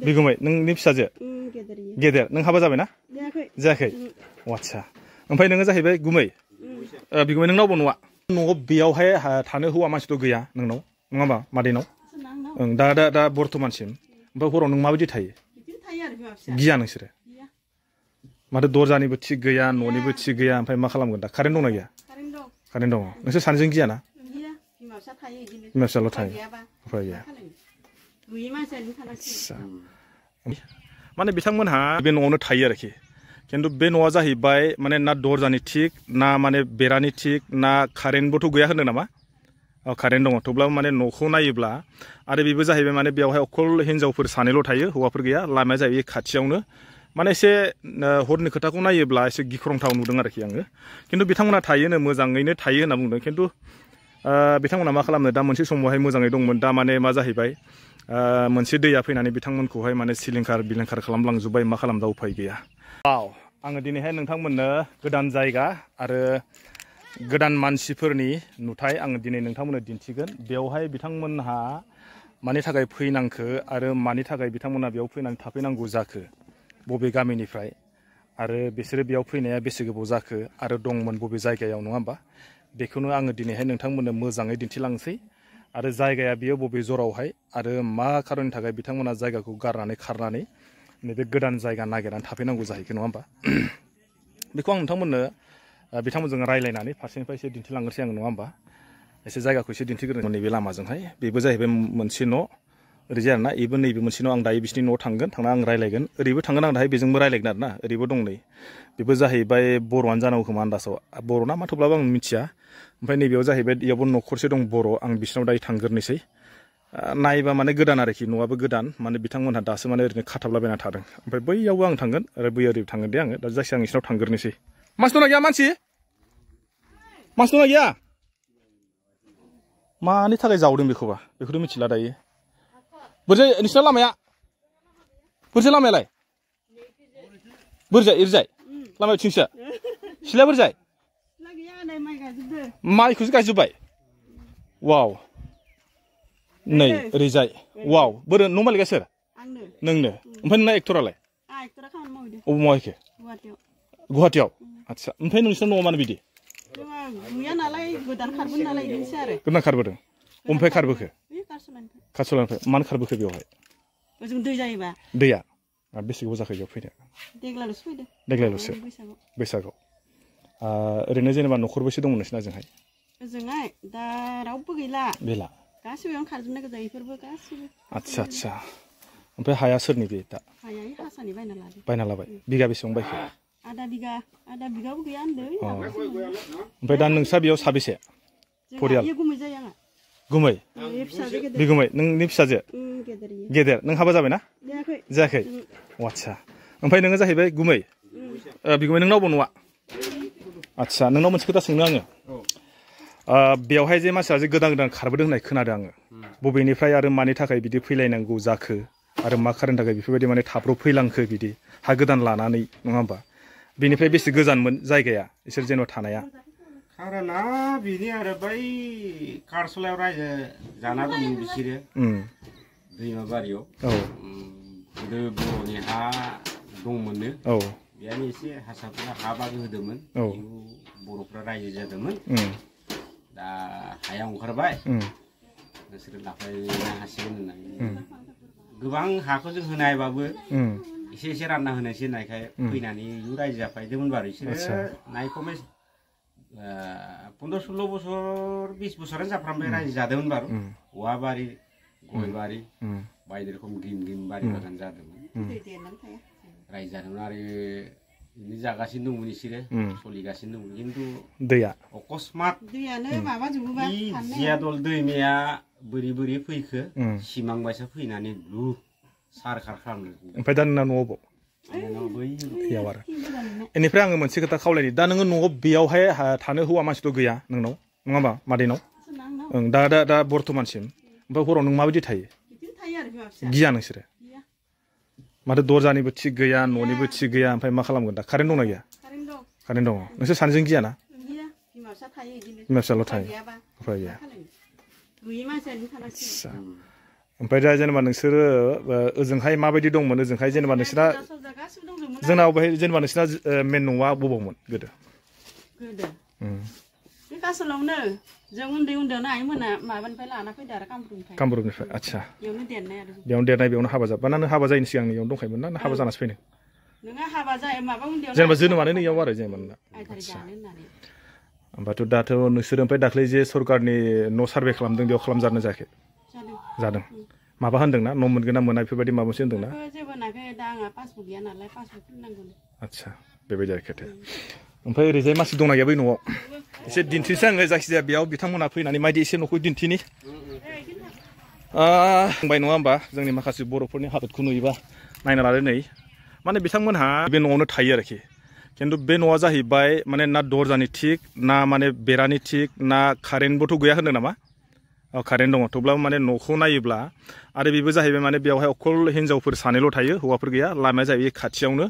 बिगुमै नोंनि फिसाजो गेदेर नों हाबा जाबायना जायाखै आच्छा ओमफ्राय नोङो जाहैबाय गुमै बिगुमै नोंनावबो न'आव बेयावहाय थानो हौवा मानसिथ' गैया नोंनाव नङा होमबा मादैनाव ओं दा बर्थमानसिम ओमफ्राय हराव नों माबायदि थायो गिया नोंसोरो माथो दरजानिबो थिग गैया न'निबो थिग गैया ओमफ्राय मा खालामगोन दा कारेन्ट दंना गैया कारेन्ट दङ नोंसोर सानैजों गियाना बिमा फिसाल' थायो उफाय गैया माने बिथांमोनहा बे न'आवनो थायो आरोखि खिन्थु बे न'आ जाहैबाय माने ना दरजानि थिग ना माने बेरानि थिग ना कारेन्टबोथ' गैया होनदों नामा कारेन्ट दङ थेवब्लाबो माने न'खौ नायोब्ला आरो बेबो जाहैबाय माने बेवहाय अखल हिन्जावफोर सानैल' थायो हौवाफोर गैया लामाया जाहैबाय खाथियावनो माने एसे हरनि खोथाखौ नायोब्ला एसे गिख्रंथाव नुदों आरोखि आङो खिन्थु बिथांमोना थायोनो मोजाङैनो थायो होनना बुंदों खिन्थु बिथांमोना मा खालामनो दा मोनसे समावहाय मोजाङै दंमोन दा माने मा जाहैबाय मोनसे दैया फैनानै बिथांमोनखौहाय माने सिलिंखार बिलिंखार खालामलांजोब्बाय मा खालामदा उफाय गैया आङो दिनैहाय नोंथांमोननो गोदान जायगा आरो गोदान मानसिफोरनि नुथाय आङो दिनै नोंथांमोननो दिन्थिगोन बेवहाय बिथांमोनहा मानि थाखाय फैनांखो आरो मानि थाखाय बिथांमोना बेयाव फैनानै थाफैनांगौ जाखो बबे गामिनिफ्राय आरो बिसोरो बेयाव फैनाया बेसे गोबाव जाखो आरो दंमोन बबे जायगायाव नङा होमबा बेखौनो आङो दिनैहाय नोंथांमोननो मोजाङै दिन्थिलांसै आरो जायगाया बियो बबे जरावहाय आरो मा खारननि थाखाय बिथांमोना जायगाखौ गारनानै खारनानै नैबे गोदान जायगा नागिरनानै थाफैनांगौ जाहैगोन नङा होमबा बेखौ आं नोंथांमोननो बिथांमोनजों रायलायनानै फारसेनिफ्राय एसे दिन्थिलांनोसै आं नङा होमबा एसे जायगाखौ एसे दिन्थिग्रोनो नैबे लामाजोंहाय बेबो जाहैबाय मोनसे न' ओरैजाय आरोना बेबो नैबे मोनसे न' आं दायो बिसिनि न'आव थांगोन थांना आं रायलायगोन ओरैबो थांगोन आं दाहाय बेजोंबो रायलायगोन आरोना ओरैबो दं नै बेबो जाहैबाय बर'आनो जानांगौ खोमा आन्दासाव बर' ना मा थेवब्लाबो आं मिथिया ओमफ्राय नैबेयाव जाहैबाय इयावबो न'खरसे दं बर' आं बिसिनाव दायो थांग्रोनोसै नायबा माने गोदान आरोखि न'आबो गोदान माने बिथांमोनहा दासो माने ओरैनो खाथाबलाबायना थादों ओमफ्राय बैयावबो आं थांगोन आरो बै ओरैबो थांगोन दे आङो दा जायखिया आं बिसिनाव थांग्रोनोसै मानसि दंना गैया मानसि दंना गैया मानि थाखाय जावदों बेखौबा बेखौथ' मिथिला दायो बोरैजाय नोंसिना लामाया बोरैजाय लामायालाय बोरैजाय ओरैजाय लामायाव थिंसो सिलाया बोरैजाय माइखौसो गायजोब्बाय वाव नै ओरैजाय वाव बोरै न' मालिकआ सोर नोंनो ओमफ्राय नोंना एक्टरालाय अबाव मावहैखो गुवाहाटियाव आदसा ओमफ्राय नोंसिना न'आव मानो बिदि गोदान खारबोदों अमफ्राय खारबोखो कासलानिफ्राय मानो खारबोखो बेवहाय दैया बेसे गोबाव जाखो बेयाव फैनो देग्लायल'सो बैसागआव ओरैनो जेनेबा न'खरबेसे दंमोन नोंसिना ओजोंहाय दा रावबो गैला गासिबो खारजोबनाय गोजा इफोरबो गासिबो आदसा आदसा ओमफ्राय हाया सोरनि बे दा हाया हासानि बायना लाबाय बिगा बेसेबां बायखो आधा बिगाबो गैया होनदों ओमफ्राय दा नोंस्रा बेयाव साबेसे परियाल गुमै बिगुमै नोंनि फिसाजो गेदेर नों हाबा जाबायना जायाखै आच्छा ओमफ्राय नोङो जाहैबाय गुमै बिगुमै नोंनावबो न'आ आच्छा नोंनाव मोनसे खोथा सोंनो आङो बेवहाय जे मानसिया जे गोदान गोदान खारबोदों होननाय खोनादों आङो बबेनिफ्राय आरो मानि थाखाय बिदि फैलायनांगौ जाखो आरो मा खारननि थाखाय बेफोरबायदि माने थाब्र' फैलांखो बिदि हा गोदान लानानै नङा होमबा बेनिफ्राय बेसे गोजानमोन जायगाया इसोर जेनेबा थानाया खारना बिनि आरो बै कारसलायाव रायजो जाना दंमोन बिसोरो दैमाबारियाव गोदो बर'नि हा दंमोननो बेहायनो एसे हारसाफोरा हा बागो होदोंमोन बर'फ्रा रायजो जादोंमोन दा हाया ओंखारबाय नोंसोरो लाफायनो हासिगोन होननानै गोबां हाखौ जों होनायबाबो एसे एसे रानना होनायसै होननायखाय फैनानै रायजो जाफैदोंमोन बारु बिसोरो नायखौमै 15-16 बोसोर 20 बोसोरानो जाफ्रामबाय रायजो जादोंमोन बारु औवा बारि गय बारि बायदि रोखोम ग्रिन ग्रिन बारि बागान जादोंमोन रायजो जादोंमोन आरो बिदिनो जागासिनो दंमोन बिसोरो सोलिगासिनो दंमोन खिन्थु दैया अकस्मात जियादल दैमाया बोरै बोरै फैखो सिमां बायसा फैनानै ब्लु सार खार खालामदों ओमफ्राय दा नोंना न'आव बेयाव आरो बेनिफ्राय आङो मोनसे खोथा खावलायनि दा नोङो न'आव बेयावहाय थानो हौवा मानसिथ' गैया नोंनाव नङा होमबा मादैनाव ओं दा बर्थमानसिम ओमफ्राय हराव नों माबायदि थायो गिया नोंसोरो माथो दरजानिबो थिग गैया न'निबो थिग गैया ओमफ्राय मा खालामगोन दा कारेन्ट दंना गैया कारेन्ट दङ नोंसोर सानैजों गियाना बिमा फिसाल' थायो उफाय गैया ओमफ्राय दा जेनेबा नोंसोरो ओजोंहाय माबायदि दंमोन ओजोंहाय जेनेबा नोंसिना जोंनाव बेहाय जेनेबा नोंसिना मेन न'आ बबावमोन गोदो बे कासलावनो जों उन्दै उन्दैयावनो आइमोना माबानिफ्राय लाना फैदो आरो कामरुपनिफ्राय आच्छा बेयावनो देरनाय आरो बेयावनो देरनाय बेयावनो हाबा जाबाय ना नों हाबा जायैनि सिगां नैयावनो दंखायोमोन ना हाबा जानासो फैदों नोङो हाबा जाय माबा उन्दैयाव जेनेबा जोनोमानो नैयाव आरो जेनेबा होमबाथ' दाथ' नोंसोर ओमफ्राय दाख्लै जे सरकारनि न' सार्भे खालामदों बेयाव खालामजानो जायाखै जादों माबा होनदोंना न' मोनगोन ना मोना बेफोरबायदि माबा मोनसे होनदोंना जेबो होनाखै दा आंहा पासबुक गैया नालाय पासबुक खुलिनांगौ आच्छा बेबायदि आरो खोथाया ओमफ्राय ओरैजाय मानसि दंना गैया बै न'आव एसे दिन्थिनोसै आङो जायखिजाया बेयाव बिथांमोना फैनानै मायदि एसे न'खौ दिन्थिनि बुंबाय नङा होमबा जोंनि माखासे बर'फोरनि हालोदखौ नुयोबा नायना लादो नै माने बिथांमोनहा बे न'आवनो थायो आरोखि खिन्थु बे न'आ जाहैबाय माने ना दरजानि थिक ना माने बेरानि थिक ना कारेन्टबोथ' गैया होनदों नामा कारेन्ट दङ थेवब्लाबो माने न'खौ नायोब्ला आरो बेबो जाहैबाय माने बेवहाय अकल हिन्जावफोर सानैल' थायो हौवाफोर गैया लामाया जाहैबाय खाथियावनो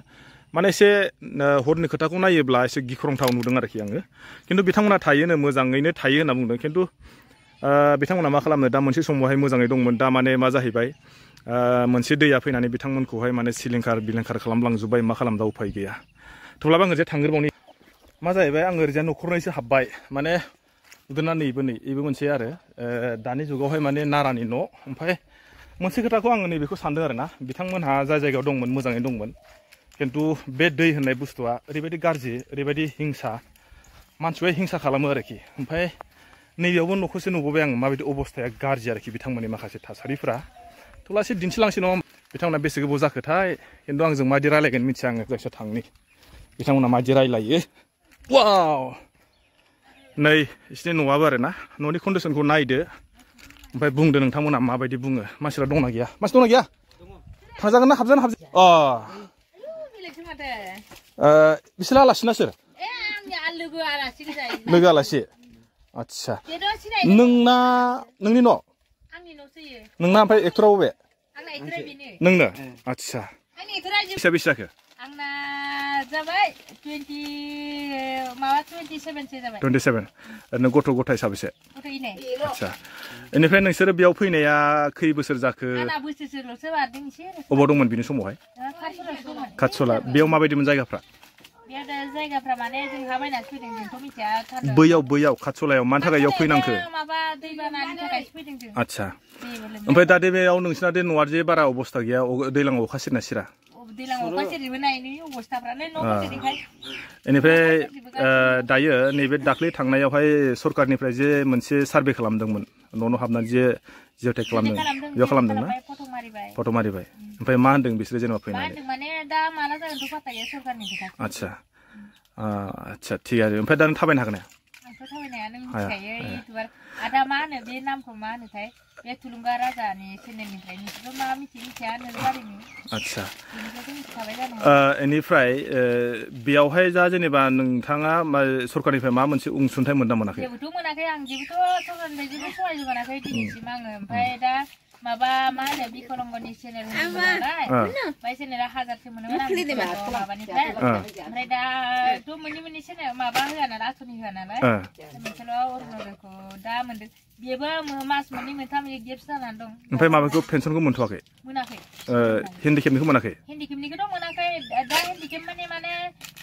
माने एसे हरनि खोथाखौ नायोब्ला एसे गिख्रंथाव नुदों आरोखि आङो खिन्थु बिथांमोना थायोनो मोजाङैनो थायो होनना बुंदों खिन्थु बिथांमोना मा खालामनो दा मोनसे समावहाय मोजाङै दंमोन दा माने मा जाहैबाय मोनसे दैया फैनानै बिथांमोनखौहाय माने सिलिंखार बिलिंखार खालामलांजोब्बाय मा खालामदा उफाय गैया थेवब्लाबो आङो जे थांग्रोबावनि मा जाहैबाय आङो ओरैजाय न'खरनैसो हाबबाय माने नुदोंना नैबो मोनसे आरो दानि जुगावहाय माने नारानि न' ओमफ्राय मोनसे खोथाखौ आङो नैबेखौ सानदों आरोना बिथांमोनहा जाय जायगायाव दंमोन मोजाङै दंमोन खिन्थु बे दै होननाय बुस्थुआ ओरैबायदि गाज्रि ओरैबायदि हिंसा मानसिया हिंसा खालामो आरोखि ओमफ्राय नैबेयावबो न'खौसो नुबोबाय आं माबायदि अबस्थाया गाज्रि आरोखि बिथांमोननि माखासे थासारिफोरा थेवब्लाबो एसे दिन्थिलांसै नङा बिथांमोना बेसे गोबाव जाखोथाय खिन्थु आंजों माबायदि रायलायगोन मिथिया आङो जायखिया थांनि बिथांमोना माबायदि रायलायो वाव नै बिसिनि न'आबो आरो ना न'नि कन्डिसनखौ नायदो ओमफ्राय बुंदो नोंथांमोना माबायदि बुङो मानसिफ्रा दंना गैया मानसि दंना गैया थांजागोन ना हाबजागोन बिसोर आलासि ना सोर लोगो आलासि आच्छा नोंनि न' नोंना ओमफ्राय एक्टरा बबे नोंनो आच्छा बेसे जाखो आंना जाबाय 27 जाबाय 27 ओरैनो गथ' गथाय साबेसे आच्छा बेनिफ्राय नोंसोरो बेयाव फैनाया खै बोसोर जाखो आंना बोसोरसेल'सो बारदों एसे अबाव दंमोन बिनि समावहाय खाथिसला बेयाव माबायदिमोन जायगाफ्रा जायगाफ्रा माने जों हाबायनासो फैदों जोंथ' मिथिया बैयाव खाथिसलायाव मानि थाखाय बेयाव फैनांखो माबा दैबानानि थाखायसो फैदों जों आच्छा ओमफ्राय दा बेयाव नोंसिना दे न'आ जे बारा अबस्था गैया दैज्लां अखा सिरना सिरा बेनिफ्राय दायो नैबे दाख्लै थांनायावहाय सरकारनिफ्राय जे मोनसे सार्भे खालामदोंमोन न' हाबनानै जे जिअ'टेक खालामदों बेयाव खालामदोंना फट' मारिबाय ओमफ्राय मा होनदों बिसोरो जेनेबा फैनानै आच्छा आच्छा थिग आरो ओमफ्राय दा नों थाबायनो हागोन आदा मा होनो बे नामखौ मा होनोथाय बे थुलुंगा राजानि चेनेलनिफ्राय नोंसोरबो मा मिथिया बारिनि आच्छा बेनिफ्राय बेयावहाय जा जेनेबा नोंथाङा सरकारनिफ्राय मा मोनसे अनसुंथाइ मोनदा मोनाखै जेबोथ' मोनाखै आं जेबोथ' सरकारनिफ्राय जेबो सहाय मोनाखै दिनैसिम आङो ओमफ्राय दा माबा मा होनो बिकलंगनि चेनेल नालाय ओमफ्राय चेनेला 1000सो मोनोमोन आं माबानिफ्राय ओमफ्राय दाथ' मोननै चेनेल माबा होआ नालाय आसनि होआ नालाय मोनसेल' अरुण'दयखौ दा मोनदों बेबो मास मोननै मोनथाम गेप्स जानानै दं ओमफ्राय माबाखौ पेन्सनखौ मोनथ'वाखै मोनाखै हेन्डिकेपनिखौ मोनाखै हेन्डिकेपनिखौथ' मोनाखै दा हेन्डिकेप माने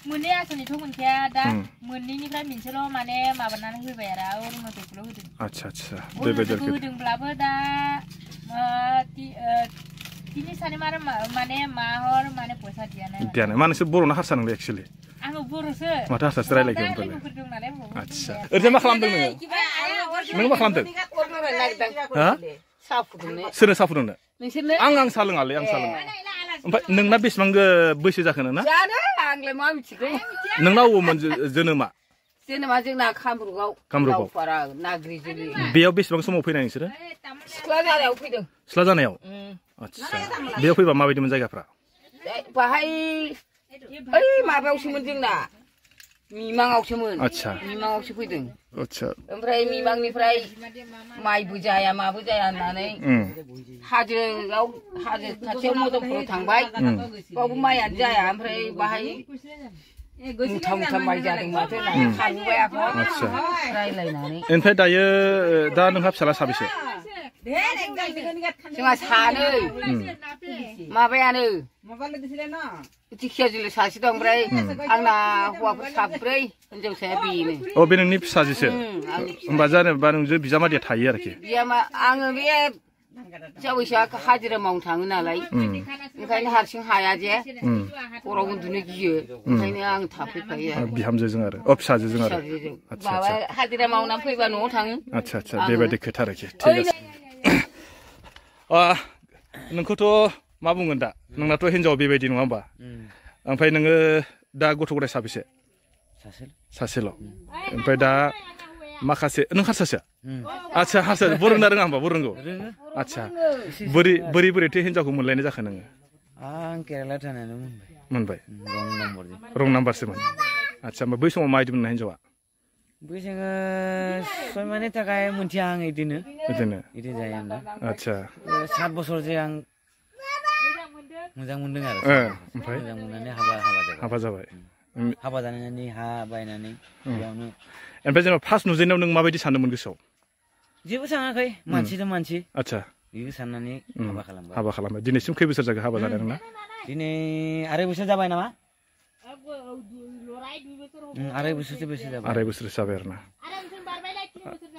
मोननै आसनिथ' मोनखाया दा मोननैनिफ्राय मोनसेल' माने माबानानै होबाय आरो अरुण'दयखौल' होदों आच्छा आच्छा बेबायदि होदोंब्लाबो दा 3-4 माने माहर माने फैसा दियानो मा नोंसोर बर'ना हारसा नोंलाय एक्सुवेलि आङो बर'सो माथो हारसासो रायलायखो ओमफ्राय आच्छा ओरैजाय मा खालामदों नोङो मा खालामदों सोरनो साहा फुदुंनो आं साहा लोङालै आं साहा लोङा ओमफ्राय नोंना बेसेबां बैसो जाखो नोंना आंलाय मा मिथिगौ नोंना अबावमोन जोनोमा जोंना कामरुपआव नाग्रिजुलि बेयाव बेसेबां समाव फैनाय नोंसोरो सिख्ला जानायाव फैदों सिख्ला जानायाव आच्छा बेयाव फैबा माबायदिमोन जायगाफ्रा बाहाय ओइ माबायावसोमोन जोंना मिमाङावसोमोन आच्छा मिमाङावसो फैदों आच्छा ओमफ्राय मिमांनिफ्राय माइबो जाया माबो जाया होननानै हाजो खाथियाव मोदोमफोराव थांबाय बावबो माइयानो जाया ओमफ्राय बाहाय मुथा माइ जादों माथो होननानै खारबोबाय आख' रायलायनानै ओमफ्राय दायो दा नोंहा फिसाला साबेसे जोंहा सानै माबायानो दिखियाजुलि सासे दं ओमफ्राय आंना हौवाफोर साब्रै हिनजावसाया बेनो अ बे नोंनि फिसाजोसो होमबा जेनेबा नोंजों बिजामादैया थायो आरोखि आङो बे जावैसोआ हाजिरा मावनो थाङो नालाय ओंखायनो हारसिं हाया जे हराव उन्दुनो गियो ओंखायनो आं थाफैफायो बिहामजोजों आरो अ फिसाजोजों आरो माबा हाजिरा मावनानै फैबा न'आव थाङो आच्छा आच्छा बेबायदि खोथा आरोखि ठीक আছে नोंखौथ' मा बुंगोन दा नोंनाथ' हिनजाव बेबायदि नङा होमबा ओमफ्राय नोङो दा गथ' गथाय साबेसे सासेल' ओमफ्राय दा माखासे नों हारसासो आच्छा हारसा बर' रोंना रोङा होमबा बर' रोंगौ आच्छा बोरैथो हिनजावखौ मोनलायनाय जाखो नोङो आं केरेला थानायानो मोनबाय रं नाम्बारसोमोन आच्छा होमबा बै समाव माबायदि मोननाय हिनजावा बै जोङो सय मानि थाखाय मोनथिया आं इदिनो जायो आं दा आच्छा 7 बोसोर जे आं मोजां मोनदों आरो ओमफ्राय मोजां मोननानै हाबा जाबाय हाबा जानानै हा बायनानै बेयावनो ओमफ्राय जेनेबा फार्स्ट नुजेननायाव नों माबायदि सानदोंमोन गोसोआव जेबो सानाखै मानसिजों मानसि आच्छा बेखौ साननानै हाबा खालामबाय दिनैसिम खै बोसोर जाखो हाबा जानाय नोंना दिनै 2.5 बोसोर जाबाय नामा 2.5 बोसोरसो जाबाय 2.5 बोसोर जाबाय आरो ना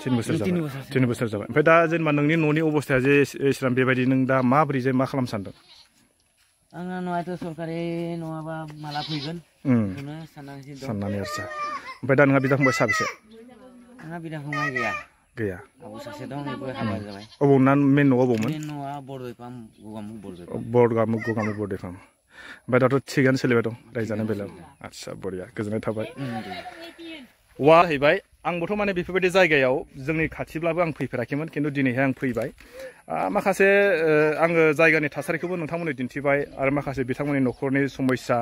3 बोसोर जाबाय ओमफ्राय दा जेनेबा नोंनि न'नि अबस्थाया जे इसिबां बेबायदि नों दा माबोरै जे मा खालामनो सानदों आंना न'आथ' सरकारि नङाबा माला फैगोन बेखौनो साननानै आच्छा ओमफ्राय दा नोंहा बिदा फंबाय साबेसे आंहा बिदा फंबाय गैया आबौ सासे दं बेबो हाबा जाबाय अबाव ना मेन न'आव अबावमोन मेन न'आ बरदैफाम गगामुग बरदैफाम ओमफ्राय दाथ' थिगानो सोलिबाय दं रायजानाय बेलायाव आच्छा बरिया गोजोननाय थाबाय वा जाहैबाय आंबोथ' माने बेफोरबायदि जायगायाव जोंनि खाथिब्लाबो आं फैफेराखैमोन खिन्थु दिनैहाय आं फैबाय माखासे आङो जायगानि थासारिखौबो नोंथांमोननो दिन्थिबाय आरो माखासे बिथांमोननि न'खरनि समस्या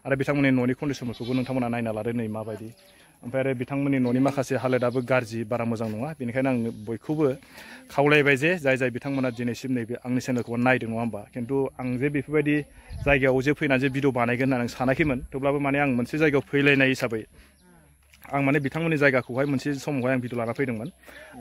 आरो बिथांमोननि न'नि कन्डिसनफोरखौबो नोंथांमोना नायना लादो नै माबायदि ओमफ्राय आरो बिथांमोननि न'नि माखासे हालोदाबो गाज्रि बारा मोजां नङा बेनिखायनो आं बयखौबो खावलायबाय जे जाय बिथांमोना दिनैसिम नैबे आंनि चेनेलखौ नायदों नङा होमबा खिन्थु आं जे बेफोरबायदि जायगायाव जे फैनानै जे भिडिअ बानायगोन होननानै आं सानाखैमोन थेवब्लाबो माने आं मोनसे जायगायाव फैलायनाय हिसाबै आं माने बिथांमोननि जायगाखौहाय मोनसे समावहाय आं भिडिअ लाना फैदोंमोन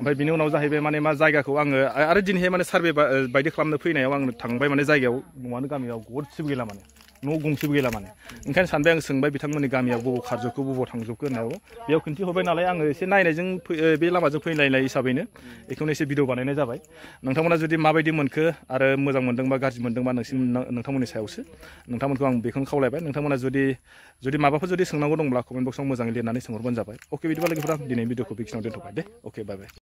ओमफ्राय बिनि उनाव जाहैबाय माने मा जायगाखौ आङो आरो दिनैहाय माने सार्भे बायदि खालामनो फैनायाव आं थांबाय माने जायगायाव न'आनो गामियाव गरसेबो गैला माने न' गंसेबो गैला माने ओंखायनो सानबाय आं सोंबाय बिथांमोननि गामियाव बबाव खारजोबखो बबाव थांजोबखो होननायाव बेयाव खिन्थिहरबाय नालाय आङो एसे नायनायजों बे लामाजों फैलायनाय हिसाबैनो बेखौनो एसे भिडिअ बानायनाय जाबाय नोंथांमोना जुदि माबायदि मोनखो आरो मोजां मोनदोंबा गाज्रि मोनदोंबा नोंथांमोननि सायावसो नोंथांमोनखौ आं बेखौनो खावलायबाय नोंथांमोना जुदि माबाफोर जुदि सोंनांगौ दंब्ला कमेन्ट बक्सआव मोजाङै लिरनानै सोंहरबानो जाबाय अके बिदिबा लोगोफोरा दिनै भिडिअखौ बेखिनियाव दोनथ'बाय दे अके बाय बाय